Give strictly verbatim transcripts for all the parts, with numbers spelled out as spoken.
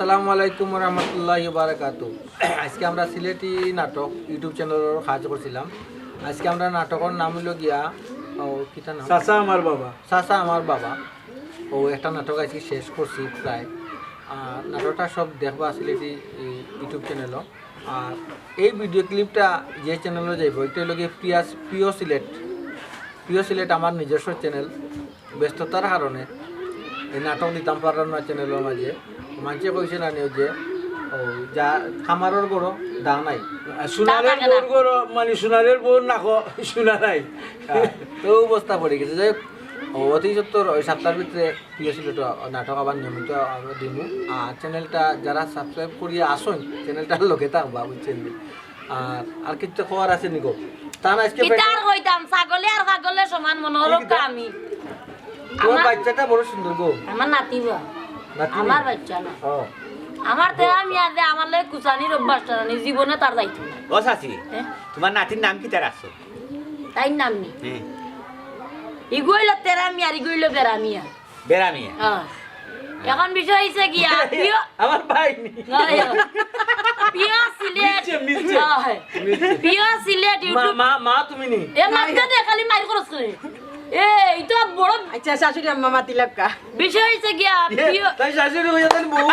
আসসালামু আলাইকুম ওয়া রাহমাতুল্লাহি ওয়া বারাকাতু। আজকে আমরা সিলেটি নাটক YouTube চ্যানেলর কাজ করছিলাম। আজকে আমরা নাটকর নাম অইলো গিয়া, ও, কিতা নাম? চাচা আমার বাবা। চাচা আমার বাবা। ও একটা নাটক আজকে শেষ করছি প্রায়। আর নাটকটা সব দেখবা সিলেটি এই YouTube চ্যানেলও। আর এই ভিডিও ক্লিপটা যে চ্যানেলও যাইব, এটা অইলো গিয়া প্রিয়াস-, প্রিয় সিলেট। প্রিয় সিলেট আমার নিজস্ব চ্যানেল। ব্যস্ততার কারণে এই নাটক দিতাম পারলাম না চ্যানেলর মাঝে। মানষে কইছে না নিও যে, ও, যা খামারর গরু, দা নাই। আর সোনারের বউর গরু, মানে সোনারের বউর নাকো সোনা নাই। হ্যাঁ, তো অবস্থা পড়ে গেছে। যাই হোক, ও, অতি সত্তর ওই সাপ্তার ভিতরে প্রিয় সিলেট নাটক আবার নিয়মিত আমরা দিমু। আর চ্যানেলটা যারা সাবস্ক্রাইব করিয়া আসইন, চ্যানেলটার লগে থাকবা, বুঝছেন নি? আর, আর কিচ্ছু খবর আছে নি গো? তা না আজকে কিতা আর কইতাম, ছাগলে আর ছাগলের সমান মনে হলো এই কিতা? আমি। তোমার আমার বাচ্চাটা বড় সুন্দর গো। আমার নাতি বা। নাতি? আমার বাচ্চা না। ও। আমার তেরা মিয়া যে আমার লগে কুচানির অভ্যাসটা নাই, জীবনে তার যাইতো না। ও চাচি, হ্যাঁ? তোমার নাতির নাম কিতা রাখছো? তাইর নাম নি? হ্যাঁ। ইগু অইলো তেরা মিয়া, আর ইগু অইলো বেড়া মিয়া। বেড়া মিয়া। হ্যাঁ। এখন বিষয় হইছে গিয়া, প্রিয় আমার ভাই নি। নয়। প্রিয় সিলেট। মিলছে, মিলছে। হ্যাঁ। মিলছে। প্রিয় সিলেট মা, YouTube। মা, মা তুমি নি? এ মাততে দে, খালি মাইর খরচ করে। এ, এই তো বড় আচ্ছা, শাশুড়ি আম্মা মাতিলাক্কা। বিষয় হইছে গিয়া, এ, প্রিয় তাই শাশুড়ি হইয়া তাই বউ।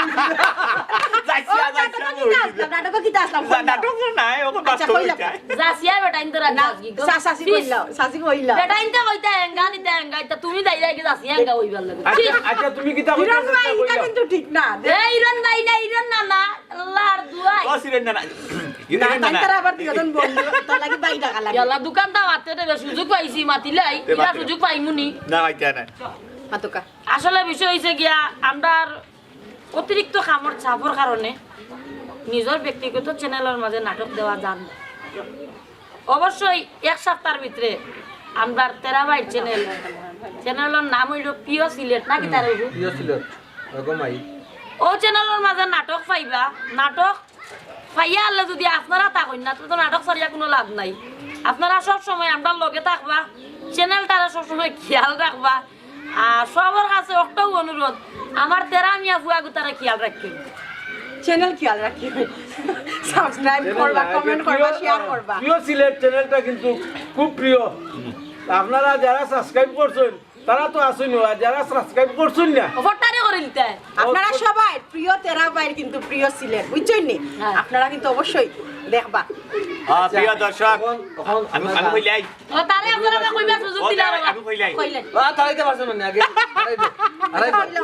যাইছি, ও, আর যাইছি, নাটকো আর কিতা বউ। আসলাম? নাটকো কিতা আসলাম? না, নাটক তো নাই, ও তো আচ্ছা, বাস্তব কইলাম। হইছে। যাসিয়া বেটাইন তো রাত না, যাসগি গো। শা-, শাশি কইলাও, শাশি কইলাও। বেটাইন তো কইতা হেঙ্গা নিতা হেঙ্গা, ইতা তুমি যাই যাই কি যাসিয়া হেঙ্গা অইবার লাগে। আচ্ছা, আচ্ছা, তুমি কিতা কইতা হিরণ ভাই, ইটা কইলাও? কিন্তু ঠিক না। এ, হিরণ ভাই না, হিরণ না, না, আল্লাহর দুয়াই। ও, সিলেট না, না। না, হিরণ না, তাই না। তারা আবার দুইজন বন্ধু, তার লাগি ভাই ডাকা লাগে। ইয়াল্লা, দোকানটা মাতে দেবে, সুযোগ পাইছি, মাতিলাই, তে ইটা মাতে। সুযোগ পাইমুনি। না, আইতা না। মাতুকা। আসলে বিষয় হইছে গিয়া, আমরার অতিরিক্ত কামর চাপর কারণে নিজর ব্যক্তিগত চ্যানেলর মাঝে নাটক দেওয়া যার না। অবশ্যই এক সপ্তাহর ভিতরে আমরার তেরাবাইর চ্যানেল, চ্যানেলর নাম অইলো প্রিয় সিলেট, নাকি তার অইবো? প্রিয় সিলেট, ওগো মাই। ও চ্যানেলর মাঝে নাটক পাইবা, নাটক পাইয়া আনলে যদি আপনারা তা কইন না, তো নাটক ছাড়িয়া কোনো লাভ নাই। আপনারা সব সময় আমরার লগে থাকবা, চ্যানেলটারে সব সময় খেয়াল রাখবা। আর সবার কাছে একটাউ অনুরোধ, আমার তেরা মিয়া ফুয়া গুতারে খেয়াল রাখবেন। চ্যানেল খেয়াল রাখবেন। সাবস্ক্রাইব চ্যানেল করবা, না, কমেন্ট প্রিয়, করবা, শেয়ার করবা। প্রিয় সিলেট চ্যানেলটা কিন্তু খুব প্রিয়। আপনারা যারা সাবস্ক্রাইব করছেন, তারা তো আছেন, আর যারা সাবস্ক্রাইব করছেন না, অফারটারে করে নিতে হয়। আপনারা সবাই প্রিয় তেরা ভাইর কিন্তু প্রিয় সিলেট, বুঝছেন নি? হ্যাঁ। আপনারা কিন্তু অবশ্যই দেখবা। আহ, প্রিয় দর্শক, এখন, এখন আমি, আমরা আমি কইলাই। ও, তারে আপনারা কইবার সুযোগ দিলা না। আমি কইলাই। কইলেন। আহ, তারাইতে পারছেন না আগে। তারাইতে। তারাইতে।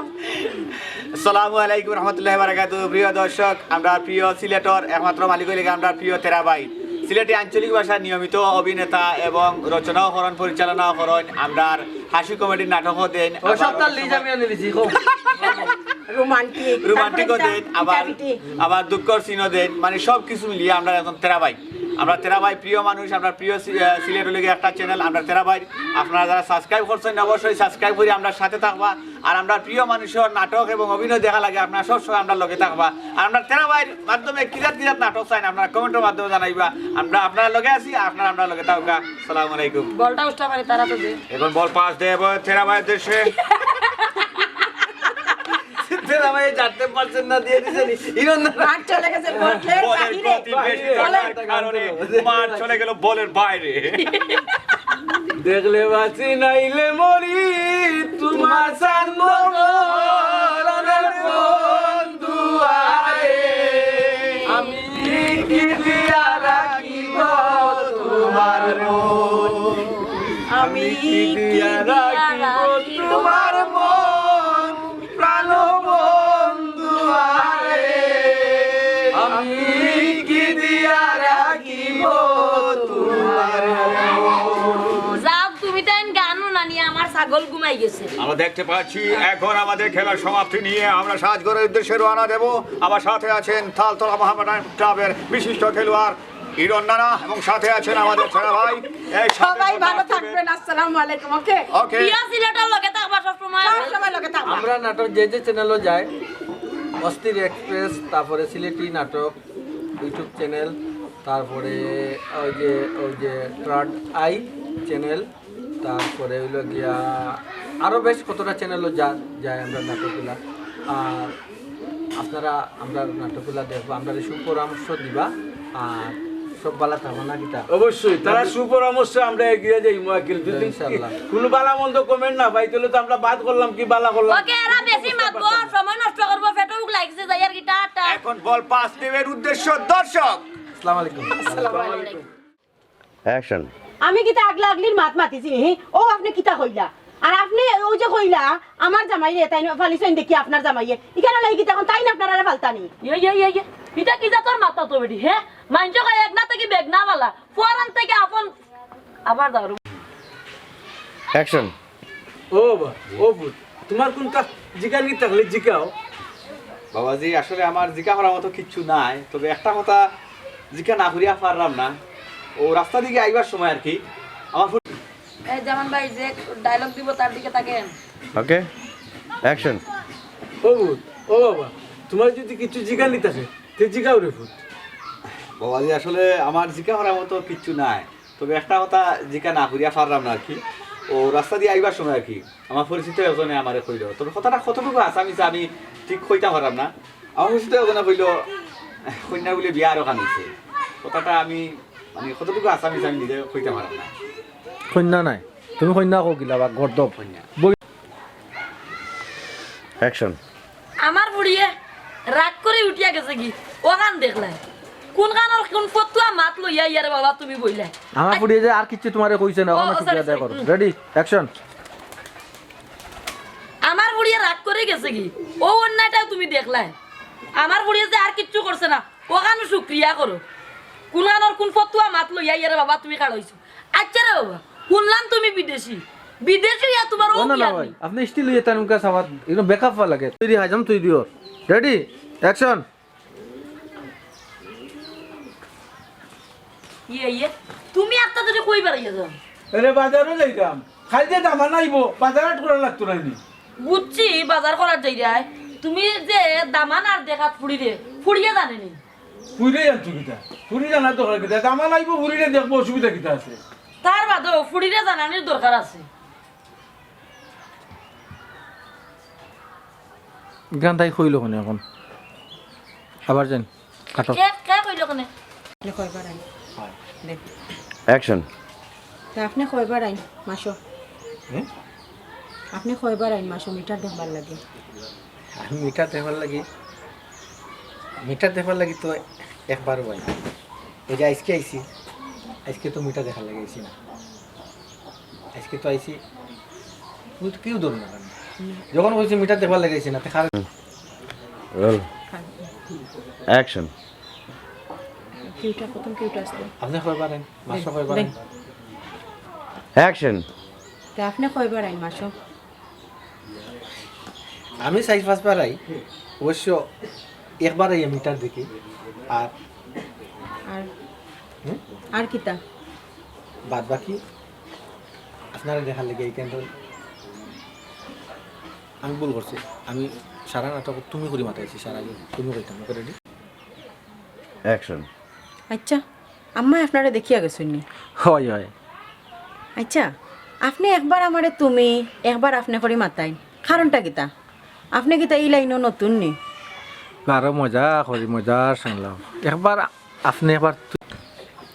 আসসালামু আলাইকুম রহমতুল্লাহি ওয়া বারাকাতুহু। প্রিয় দর্শক, আমরার প্রিয় সিলেটর একমাত্র মালিক অইলে গিয়া আমরার প্রিয় তেরা ভাই। সিলেটি আঞ্চলিক ভাষার নিয়মিত অভিনেতা এবং রচনাও করইন, পরিচালনাও করইন। আমরার হাসি কমেডির নাটকও দেইন, ও, আবার সপ্তাহ অনেক লিজ সময় আমি আনি দিছি, কও। রোমান্টিক, রোমান্টিকও তারপরে দেইন, আবার, পিটাপিটি। আবার দুঃখর সিনও দেইন, মানে সব কিছু মিলিয়ে আমরা একজন তেরা ভাই। আমরা তেরা ভাই প্রিয় মানুষ, আমরা প্রিয় সি-, আহ, সিলেট অইলো গিয়া একটা চ্যানেল, আমরা তেরা ভাই। আপনারা যারা সাবস্ক্রাইব করছেন, অবশ্যই সাবস্ক্রাইব করি আমরার সাথে থাকবা। আর আমরার প্রিয় মানুষর নাটক এবং অভিনয় দেখা লাগে, আপনারা সবসময় আমরার লগে থাকবা। আর আমরার তেরা ভাইর মাধ্যমে কিজাত কিজাত নাটক চাইন, আপনারা কমেন্টর মাধ্যমে জানাইবা। আমরা আপনারার লগে আছি, আপনারা আমরার লগে থাকবা। আসসালামু আলাইকুম। বলটা উষ্টা মারি তারা তো দে। এখন বল পাস দে, বল তেরা ভাইর দেশে। তেরা ভাই জানতে পারছেন না, দিয়ে দিছেন। ইরন না। মাঠ চলে গেছে, বল খেয়ে বলের বাহিরে। প্রতি বেশি বলের থাকার কারণে মাঠ চলে গেল বলের বাইরে। দেখলে বাঁচি নাইলে মরি, তোমার চাঁদ মতো প্রাণের বন্ধু আরে। আমি কি দিয়া রাখিব তোমার মন? আমি কি দিয়া রাখিব তোমার মন? প্রাণ বন্ধু আরে, আমি কি দিয়া রাখিব তোমার মন? যাও, তুমি তাইন গান হুনানি, আমার ছাগল ঘুমাই গেছে। আমরা দেখতে পাচ্ছি এখন আমাদের খেলার সমাপ্তি নিয়ে আমরা সাজঘরের উদ্দেশ্যে রওনা দেব। আমার সাথে আছেন তালতলা মোহামেডান ক্লাবের বিশিষ্ট খেলোয়াড় ইরন নানা এবং সাথে আছেন আমাদের তেরা ভাই। এই সাথে সবাই কথা ভালো থাকবেন। আসসালামু আলাইকুম। ওকে। ওকে। প্রিয় সিলেটর লগে থাকবা সবসময়। সবসময় লগে থাকবা। আমরা নাটক যে যে চ্যানেলও যাই, অস্থির এক্সপ্রেস, তারপরে সিলেটি নাটক YouTube চ্যানেল, তারপরে ওই যে, ওই যে থার্ড আই চ্যানেল, তারপরে অইলো গিয়া আরও বেশ কতটা চ্যানেলও যা-, যায় আমরা নাটকগুলা। আর আপনারা আমরার নাটকগুলা দেখবা, আমরারে সুপরামর্শ দিবা, আর সব বালা থাকবা না কিতা? অবশ্যই, তারা সুপরামর্শে আমরা এগিয়ে যাইমু, আঙ্কেল। যদি ইনশাআল্লাহ। কুনু বালা মন্দ কমেন্ট না পাই, তাইলে তো আমরা বাদ করলাম কি বালা করলাম? ওকে, এরা বেশি মাতবো, সময় নষ্ট করবো, পেটো ভুক লাগছে, যাই আর কি, টাটা। এখন বল পাঁচ টিমের উদ্দেশ্য দর্শক। আসসালামু আলাইকুম। আসসালামু আলাইকুম। অ্যাকশন। আমি কিতা আগলা আগলির মাত মাতিছি নি? ও আপনে কিতা কইলা? আর আপনে ওই যে কইলা, আমার জামাইরে তাইন ফালিছইন দেখি আপনার জামাইয়ে। ইখান লাগি কিতা অখন তাইন আপনারারে ফালতা নি? ইয়ে, ইয়ে, ইয়ে, ইয়ে। ইটা কি জাতর মাত তো বেটি, হে? মাইনষে কয় এক না থাকি বেগ না বালা, পরান থাকি আপন। আবার দাও। অ্যাকশন। ও বাবা, ও পুত, তুমার কুনতা জিকানি থাকলে জিকাও। বাবাজি, আসলে আমার জিকা করার মতো কিচ্ছু নাই, তবে একটা কথা জিকা না করিয়া পারলাম না। ও রাস্তা দিকে আইবার সময় আর কি, আমার ফুট- এই জামান ভাই যে ডায়লগ দিব তার দিকে তাকেন। ওকে, অ্যাকশন। ও পুত, ও বাবা, তুমার যদি কিচ্ছু জিকানি থাকে, তে জিকাও রে পুত। বাবাজি, আসলে আমার জিকা করার মতো কিচ্ছু নাই। তবে একটা কথা জিকা না করিয়া পারলাম না আর কি। ও রাস্তা দিয়া আইবার সময় আর কি, আমার পরিচিত একজনে আমারে কইলো। তবে কথাটা কতটুকু হাছা মিছা আমি ঠিক কইতাম পারলাম না। আমার পরিচিত একজনে কইলো, কইন্যা বুলে বিয়া আরো খান অইছে। কথাটা আমি, মানে, কতটুকু হাছা মিছা আমি নিজে কইতাম পারলাম না। কইন্যা নাই, তুমি কইন্যা কও কিলা বা গর্দভ। কইন্যা। বই- অ্যাকশন। আমার ফুড়িয়ে রাগ করি উঠিয়া গেছে কি? অখান দেখলায়। কুন কানর কুন ফতুয়া মাত লইয়া ইয়ারে বাবা তুমি বইলায়? আমার ফুড়িয়ে যে আর কিচ্ছু তুমারে কইছে না, ও, অখান ও, শুক্রিয়া sorry, আদায় sorry, করো। হুম। Ready, action. আমার ফুড়িয়ে রাগ করি গেছে কি? ও অন্যায়টাও তুমি দেখলায়। আমার ফুড়িয়ে যে আর কিচ্ছু করছে না, অখানও শুক্রিয়া করো। কুন কানর কুন ফতুয়া মাত লইয়া ইয়ারে বাবা তুমি খাড়াইছো। আচ্ছা রে বাবা, হুনলাম তুমি বিদেশি। বিদেশি ইয়া তুমার ও ও না, না জ্ঞান ভাই, নেই। আপনে স্টিল ইয়ে তার মুখে সাবাত, এগুলো বেকআপ লাগে। তৈরি হাজাম তৈরি দিও। Ready, action. ইয়ে, ইয়ে, তুমি একটা যদি কই বেড়াইয়া যাও। আরে বাজারও যাইতাম। খালি যে দামান আইবো, বাজার হাট করা লাগতো না নি। বুঝছি, বাজার করার যাইরায়। তুমি যে দামান আর দেখাত ফুড়িরে, ফুড়িয়ে জানে নি। ফুড়িরে জানতো কিতা? ফুড়ি জানার দরকার কিতা? দামান আইবো, ফুড়িরে দেখবো, অসুবিধা কিতা আছে? তার বাদেও ফুড়িরে জানানির দরকার আছে। গান তাই কইলো কেনে অখন? আবার যাইন, কাটো। কে, কে কইলো কেনে? আপনে কয়বার আইন? অ্যাকশন। তে আপনে কয়বার আইন মাসো? হুম? আপনে কয়বার আইন মাসো মিটার দেখবার লাগি? আমি মিটার দেখবার লাগি, মিটার দেখবার লাগি তো একবারও আই না। এই যে আইজকে আইছি, আইজকে তো মিটার দেখার লাগি আইছি না। আইজকে তো আইছি, তুমি তো কেউ ধরো না কেনে? যখন কইছি মিটার দেখবার লাগি আইছি না, তে কার- রোল। অ্যাকশন। কিউটা, প্রথম কিউটা আসলো। আপনে কয়বার আইন? মাসো কয়বার আইন? অ্যাকশন। তে আপনে কয়বার আইন মাসো? আমি চাইর পাঁচবার আই, অবশ্য একবার আইয়া মিটার দেখি। আর আর, হুম? আর কিতা? বাদ বাকি আপনারে দেখার লাগি এই কেন্দ্র। আমি ভুল করছি, আমি সারা নাটক তুমি করি মাতাইছি, সারা আগে তুমি কইতাম, ওকে রেডি? অ্যাকশন। আচ্ছা, আম্মায় আপনারে দেখিয়া গেছইন নি? হয়, হয়। আচ্ছা, আপনে একবার আমারে তুমি, একবার আপনে করি মাতাইন, কারণটা কিতা? আপনে কিতা ই লাইনো নতুন নি? আরো মজা করি, মজা শুনলাম। একবার আপনে একবার তু-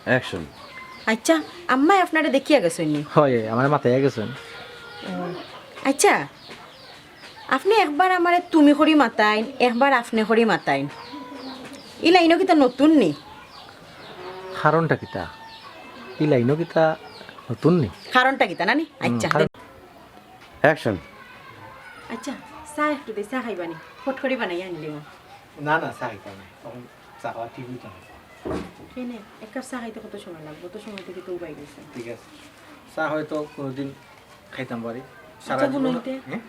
অ্যাকশন। আচ্ছা, আম্মায় আপনারে দেখিয়া গেছইন নি? হয়, আমারে মাতাইয়া গেছইন। ও, আচ্ছা, আপনে একবার আমারে তুমি করি মাতাইন, একবার আপনে করি মাতাইন। ই লাইনো কিতা নতুন নি? কারণটা কিতা? ই লাইনো কিতা নতুন নি? কারণটা কিতা নানি? হুম, আচ্ছা, কারণ- অ্যাকশন। আচ্ছা, চা একটু দে, চা খাইবা নি? ফট করি বানাই আনলিমু। না, না, চা খাইতাম না। তখন চা খাওয়া ঠিক হইতো না। কেনে? এক কাপ চা খাইতে কত সময় লাগবো? অত সময় থাকি তো উবাই গেছে। ঠিক আছে। চা হয়তো কোনোদিন খাইতাম পারি। সারা আচ্ছা, জীবন হুনইন তে, হ্যাঁ?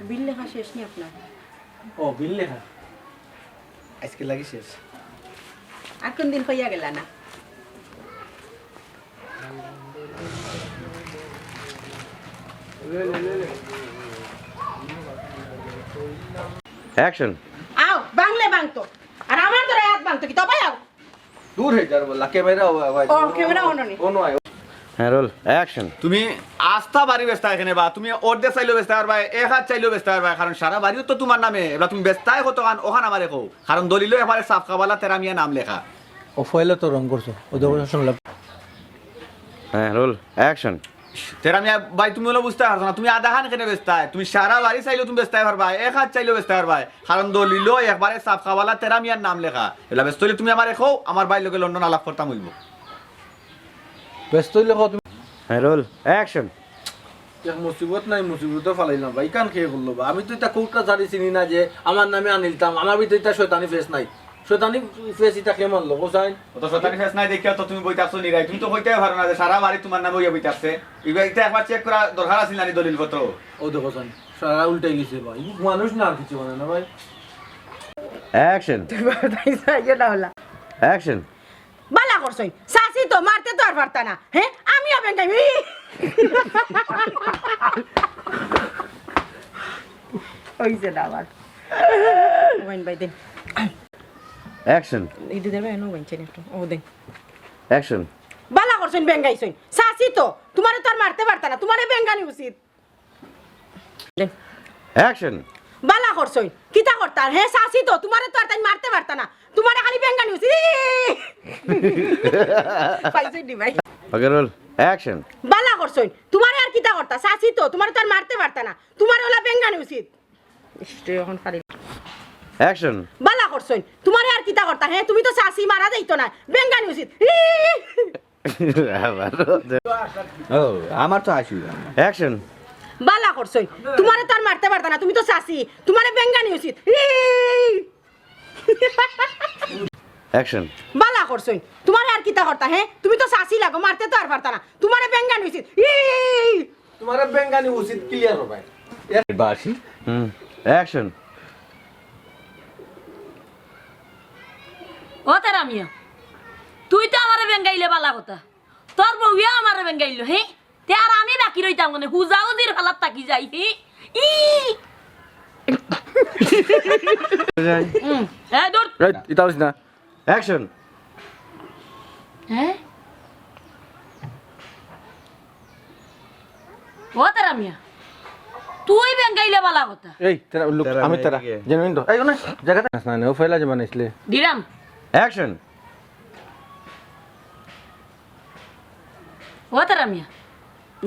বিল লেখা শেষ নি আপনার? ও, বিল লেখা? আইজকে লাগি শেষ। আর কোন দিন কইয়া গেলা না? অ্যাকশন। আও, বাংলে বাংতো। আর আমার ধরে হাত বাংতো কি? তবে আও। দূর হয়ে যার বললা, ক্যামেরা ও, ও, ও, ও, ক্যামেরা অন নি। অন আয়। হ্যাঁ, রোল, অ্যাকশন। তুমি আস্তা বাড়ি বেচতায় কেনে বা? তুমি অর্ধেক চাইলেও বেচতায় পারবায়, এক হাত চাইলেও বেচতায় পারবায়, কারণ সারা বাড়িও তো তুমার নামে। এবার তুমি বেচতায় কতখান, অখান আমারে কও, কারণ দলিলও একবারে সাফ কাবালা তেরা মিয়া নাম লেখা। ও ফয়েলে তো রং করছো, ও দেখো সব লাভ। হ্যাঁ, রোল, অ্যাকশন। তেরা মিয়া ভাই, তুমি অলা বুঝতায় পারছো না, তুমি আধাখান কেনে বেচতায়? তুমি সারা বাড়ি চাইলেও তুমি বেচতায় পারবায়, এক হাত চাইলেও বেচতায় পারবায়, কারণ দলিলও একবারে সাফ কাবালা তেরা মিয়ার নাম লেখা। এলা বেচতে অইলে তুমি আমারে কও, আমার ভাইর লগে লন্ডন আলাপ করতাম অইবো। বেচতে অইলে কও তুমি। হ্যাঁ, রোল, অ্যাকশন। এক মুসিবত নাই, মুসিবতো ফালাইলাম ভাই, ইখান কে করলো বা? আমি তো ইতা কোর্ট কাছারি চিনি না যে আমার নামে আনিলতাম, আমার ভিতরে ইতা শয়তানি ফেস নাই। শয়তানি ফেস ইতা কে মারলো, হোসাইন? ও তো শয়তানি ফেস নাই দেখিয়া তো তুমি বইতাছো নিরাই। তুমি তো কইতায় পারো না যে সারা বাড়ি তুমার নামে অইয়া বইতাছে। ইবা ইতা একবার চেক করা দরকার আছিল না নি দলিলপত্র? ও দেখো হোসাইন, সারা উল্টাই গেছে ভাই। ইগু মানুষ না আর কিছু মানে না ভাই। অ্যাকশন। তুই বাবা তাই চাইও না ওলা। অ্যাকশন। বালা করছইন, চাচি তো মারতে তো আর পারতা না। হ্যাঁ, আমিও বেঙ্গাই। অইছে না আমার। ওয়াইন ভাই দেন। অ্যাকশন। এই দুধের ভাই এনো ওয়াইন চেন একটু। ও দেন। অ্যাকশন। বালা করছইন, বেঙ্গাইছইন। চাচি তো, তুমারে তো আর মারতে পারতা না, তুমারে বেঙ্গানি উচিত। দেন। অ্যাকশন। বালা করছইন। কিতা করতা? হে চাচি তো, তুমারে তো আর তাইন মারতে পারতা না। তুমারে খালি বেঙ্গানি উচিত। পাইছইন নি ভাই? ওকে, রোল। অ্যাকশন। বালা করছইন। তুমারে আর কিতা করতা? চাচি তো, তুমারে তো আর মারতে পারতা না। তুমারে ওলা বেঙ্গানি উচিত। ইস, তুই এখন পারি। অ্যাকশন। বালা করছইন। তুমারে আর কিতা করতা? হে, তুমি তো চাচি, মারা যাইতো না। বেঙ্গানি উচিত। ই! আবার। ও, আমার তো আসি। অ্যাকশন। বালা করছইন। তুমারে তো আর মারতে পারতা না, তুমি তো চাচি। তুমারে বেঙ্গানি উচিত। ই! অ্যাকশন। বালা করছইন। তুমারে আর কিতা করতা, হে? তুমি তো চাচি লাগো, মারতে তো আর পারতা না। তুমারে বেঙ্গানি উচিত। ই! তুমারে বেঙ্গানি উচিত ক্লিয়ার হবে। বাসি। হুম। অ্যাকশন। ও তেরা মিয়া, তুই তো আমারে বেঙ্গাইলে বালা কথা, তোর বউয়ে আমারে বেঙ্গাইলো, হে? তে আর আমি বাকি রইতাম কেনে? হুজাউজির ফালাত থাকি যাই, হে? ই! উম, এ, দূর। রাইট, ইতা অইছে না। অ্যাকশন। হ্যাঁ? ও তেরা মিয়া, তুই বেঙ্গাইলে বালা কথা। এই, তেরা, লুক, তেরা আমি মিয়া তেরা। এদিকে। জেনুইন তো। এই, ওনে, জায়গাটা। না, না, ও ফয়লা যে বানাইছিলে। দিরাম। অ্যাকশন। ও তেরা মিয়া।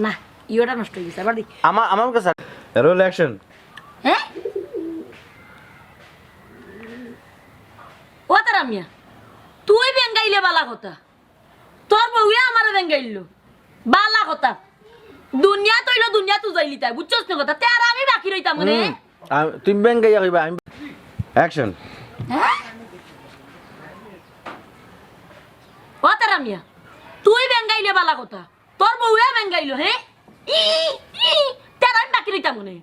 না, ইওটা নষ্ট অই গেছে। আবার দি। আমা-, আমার কাছে। Roll action. হ্যাঁ? ও তেরা মিয়া, তুই বেঙ্গাইলে বালা কথা। তোর বউয়ে আমারে বেঙ্গাইলো। বালা কথা। দুনিয়াত অইলো দুনিয়াত উজাইলি তাই, বুঝছস না কথা? তে আর আমি বাকি রইতাম কেনে? হুম। আ, তুমি বেঙ্গাইয়া কইবা, আমি অ্যাকশন। হ্যাঁ? ও তেরা মিয়া, তুই বেঙ্গাইলে বালা কথা। তোর বউয়ে বেঙ্গাইলো, হ্যাঁ? ই, ই, তে আর আমি বাকি রইতাম কেনে?